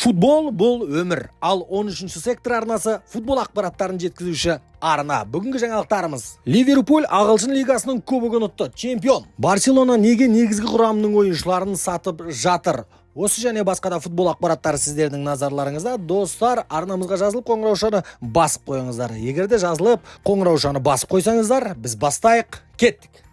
Футбол бұл өмір. Ал 13 сектор арнасы футбол ақпараттарын жеткізуші арна. Бүгінгі жаңалықтарымыз. Ливерпуль ағылшын лигасының кубогын ұтты. Чемпион. Барселона неге негізгі құрамының ойыншыларын сатып жатыр? Осы және басқа да футбол ақпараттары сіздердің назарларыңызда. Достар, арнамызға жазылып, қоңыраушаны басып қойыңыздар. Егер де жазылып, қоңыраушаны басып қойсаңыздар, біз бастайық. Кеттік.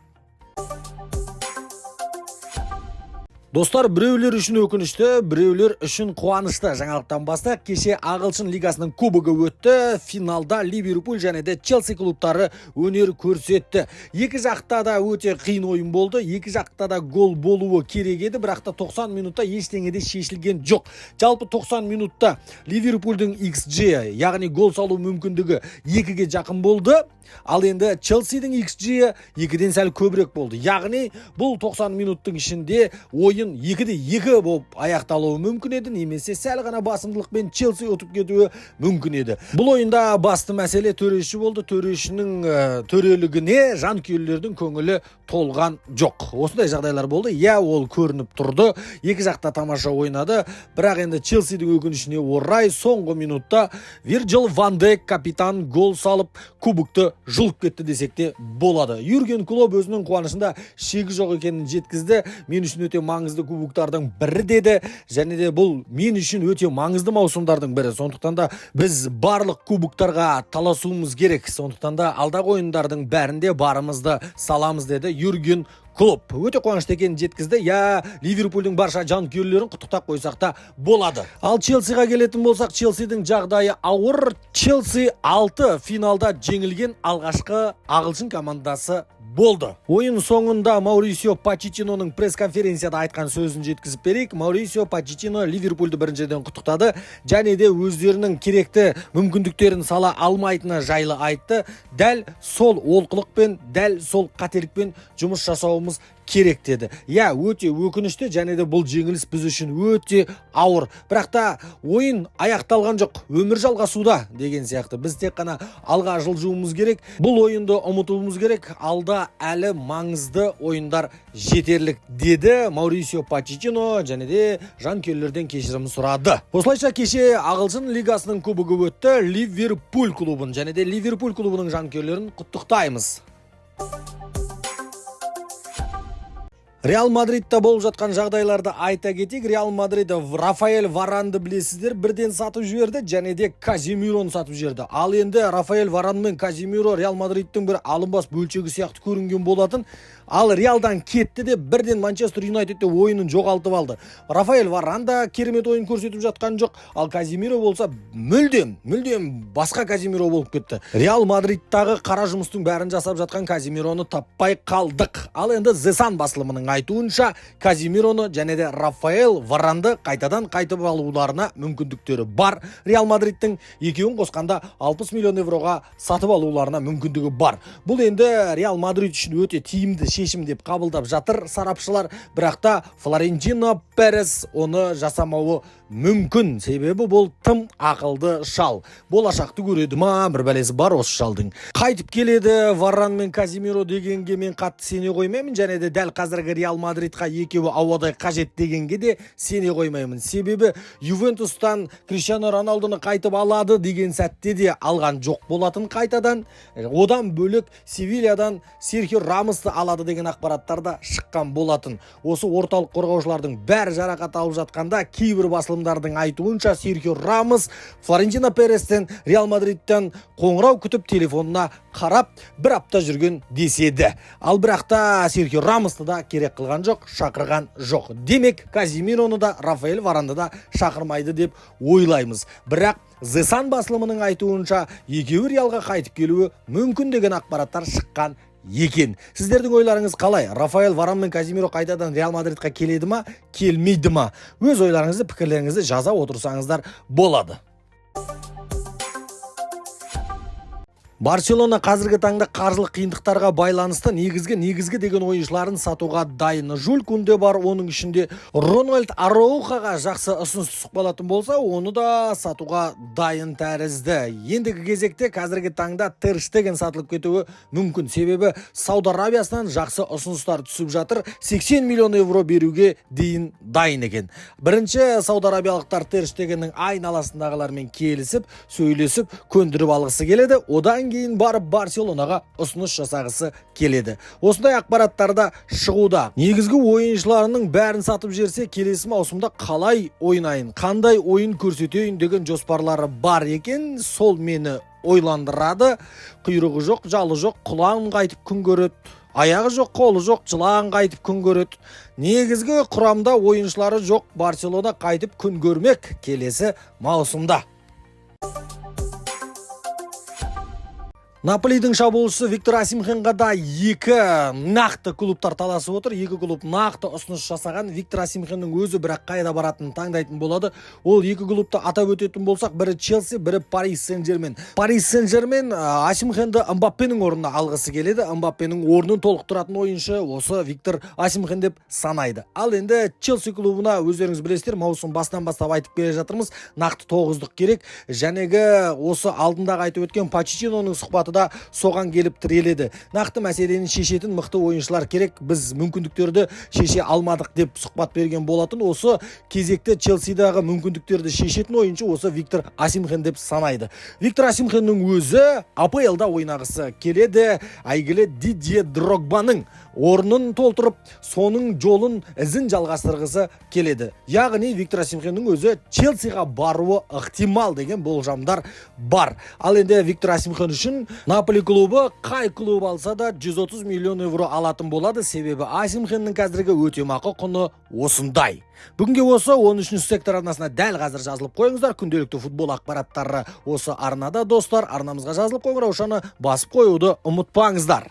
Достар, біреулер үшін өкінішті, біреулер үшін қуанышты жаңалықтан бастайық. Кеше ағылшын лигасының кубогы өтті. Финалда Ливерпуль және де Челси клубтары өнер көрсетті. Екі жақта да өте қиын ойын болды. Екі жақта да гол болуы керек еді, бірақ та 90 минутта ештеңе де шешілген жоқ. Жалпы 90 минутта Ливерпульдің XG, яғни гол салу мүмкіндігі екіге жақын болды. Ал енді Челсидің XG екіден сәл көбірек болды. Яғни бұл 90 минуттың ішінде ойын 2-2 болып аяқталуы мүмкін еді, немесе сәл ғана басымдылықпен Челси ұтып кетуі мүмкін еді. Бұл ойында басты мәселе төреші болды. Төрешінің төрелігіне жанкүйерлердің көңілі толған жоқ. Осындай жағдайлар болды. Иә, ол көрініп тұрды. Екі жақта тамаша ойнады. Бірақ енді Челсидің өкінішіне орай соңғы минутта Вирджил ван Дейк капитан гол салып, кубокты жұлып кетті десек те болады. Юрген Клопп өзінің қуанышында шегі жоқ екенін жеткізді. Мен үшін өте маңызды кубоктардың бірі деді. Және де бұл мен үшін өте маңызды маусымдардың бірі. Сондықтан да біз барлық кубоктарға таласуымыз керек. Сондықтан да алдағы ойындардың бәрінде барымызды саламыз деді Юрген Клопп. Өте қуанышты екенін жеткізді. Я, Ливерпульдің барша жанкүйерлерін құттықтап қойсақ та болады. Ал Челсиға келетін болсақ, Челсидің жағдайы ауыр. Челси 6 финалда жеңілген алғашқы ағылшын командасы болды. Ойын соңында Маурисио Почеттиноның пресс-конференцияда айтқан сөзін жеткізіп берейік. Маурисио Почеттино Ливерпульді біріншіден құттықтады және де өздерінің керекті мүмкіндіктерін сала алмайтыны жайлы айтты. Дәл сол олқылықпен, дәл сол қателікпен жұмыс жасауымыз керек деді. Иә, өте өкінішті және де бұл жеңіліс біз үшін өте ауыр. Бірақ та ойын аяқталған жоқ, өмір жалғасуда деген сияқты. Біз тек қана алға жылжуымыз керек. Бұл ойынды ұмытуымыз керек. Алда әлі маңызды ойындар жетерлік деді Маурисио Почеттино және де жанкүйерлерден кешірім сұрады. Осылайша кеше ағылшын лигасының кубогы өтті. Ливерпуль клубын және де Ливерпуль клубының жанкүйерлерін құттықтаймыз. Реал Мадридта болып жатқан жағдайларды айта кетейік. Реал Мадрид Рафаэль Варанды білесіздер, бірден сатып жіберді және де Казимироны сатып жіберді. Ал енді Рафаэль Варан мен Казимиро Реал Мадридтің бір алынбас бөлшегі сияқты көрінген болатын. Ал Реалдан кетті де бірден Манчестер Юнайтедте ойынын жоғалтып алды. Рафаэль Варан да керемет ойын көрсетіп жатқан жоқ. Ал Казимиро болса мүлдем, мүлдем басқа Казимиро болып кетті. Реал Мадридтағы қара жұмыстың бәрін жасап жатқан Казимироны таппай қалдық. Ал енді The Sun басылымының айтуынша, Казимироны және де Рафаэль Варанды қайтадан қайтып алуларына мүмкіндіктері бар. Реал Мадридтің екеуін қосқанда 60 миллион евроға сатып алуларына мүмкіндігі бар. Бұл енді Реал Мадрид үшін өте тиімді шешім деп қабылдап жатыр сарапшылар. Бірақ та Флорентино Перес оны жасамауы мүмкін. Себебі бұл тым ақылды шал. Болашақты көреді ма, бір бәлесі бар осы шалдың. Қайтып келеді Варан мен Казимиро дегенге мен қатты сене қоймаймын. Және де дәл қазіргі Реал Мадридқа екеуі ауадай қажет дегенге де сене қоймаймын. Себебі Ювентустан Криштиану Роналдуны қайтып алады деген сәтте де алған жоқ болатын қайтадан. Одан бөлек Севильядан Серхио Рамосты алады деген ақпараттар да шыққан болатын. Осы орталық қорғаушылардың бәрі жарақат алып жатқанда кейбір басылымдардың айтуынша Серхио Рамос Флорентино Перестен Реал Мадридтен қоңырау күтіп телефонына қарап бір апта жүрген деседі. Ал бірақ та Серхио Рамосты да керек қылған жоқ, шақырған жоқ. Демек, Казимироны да, Рафаэль Варанды да шақырмайды деп ойлаймыз. Бірақ The Sun басылымының айтуынша екеуі Реалға қайтып келуі мүмкін деген ақпараттар шыққан екен. Сіздердің ойларыңыз қалай? Рафаэль Варан мен Казимиро қайтадан Реал Мадридқа келеді ма, келмейді ма? Өз ойларыңызды, пікірлеріңізді жаза отырсаңыздар болады. Барселона қазіргі таңда қаржылық қиындықтарға байланысты негізгі деген ойыншыларын сатуға дайын. Жюль Кунде бар, оның ішінде Рональд Араухаға жақсы ұсыныс түсіп қалатын болса, оны да сатуға дайын тәрізді. Ендігі кезекте қазіргі таңда Тер Штеген сатылып кетуі мүмкін. Себебі Сауд Арабиясынан жақсы ұсыныстар түсіп жатыр. 80 миллион евро беруге дейін дайын екен. Бірінші Сауд Арабиялықтар Тер Штегеннің айналасындағылармен келісіп, сөйлесіп, көндіріп алғысы келеді. Одан кейін барып Барселонаға ұсыныс жасағысы келеді. Осындай ақпараттар да шығуда. Негізгі ойыншыларының бәрін сатып жіберсе, келесі маусымда қалай ойнайын, қандай ойын көрсетейін деген жоспарлары бар екен. Сол мені ойландырады. Құйрығы жоқ, жалы жоқ, құлан қайтып күн көреді. Аяғы жоқ, қолы жоқ, жылан қайтып күн көреді? Негізгі құрамда ойыншылары жоқ Барселона қайтып күн көрмек келесі маусымда? Наполидің шабуылшысы Виктор Осимхенға да екі нақты клубтар таласып отыр. Екі клуб нақты ұсыныс жасаған. Виктор Осимхеннің өзі бірақ қайда баратынын таңдайтын болады. Ол екі клубты атап өтетін болсақ, бірі Челси, бірі Пари Сен-Жермен. Пари Сен-Жермен Осимхенді Мбаппенің орнына алғысы келеді. Мбаппенің орнын толықтыратын ойыншы осы Виктор Осимхен деп санайды. Ал енді Челси клубына, өздеріңіз білесіздер, маусым басынан бастап айтып келе жатырмыз, нақты тоғыздық керек. Жәнегі осы алдындағы айтып өткен Почеттиноның сұхбаты да соған келіп тіреледі. Нақты мәселені шешетін мықты ойыншылар керек, біз мүмкіндіктерді шеше алмадық деп сұхбат берген болатын. Осы кезекті Челсидағы мүмкіндіктерді шешетін ойыншы осы Виктор Осимхен деп санайды. Виктор Осимхеннің өзі АПЛ-да ойнағысы келеді. Әйгілі Дидье Дрогбаның орнын толтырып, соның жолын, ізін жалғастырғысы келеді. Яғни Виктор Осимхеннің өзі Челсиға баруы ықтимал деген болжамдар бар. Ал енді Виктор Осимхен үшін Наполи клубы қай клуб алса да 130 миллион евро алатын болады, себебі Осимхеннің қазіргі өтемақы құны осындай. Бүгінге осы. 13 сектор арнасына дәл қазір жазылып қойыңыздар. Күнделікті футбол ақпараттары осы арнада, достар. Арнамызға жазылып, қоңыраушаны басып қоюды ұмытпаңыздар.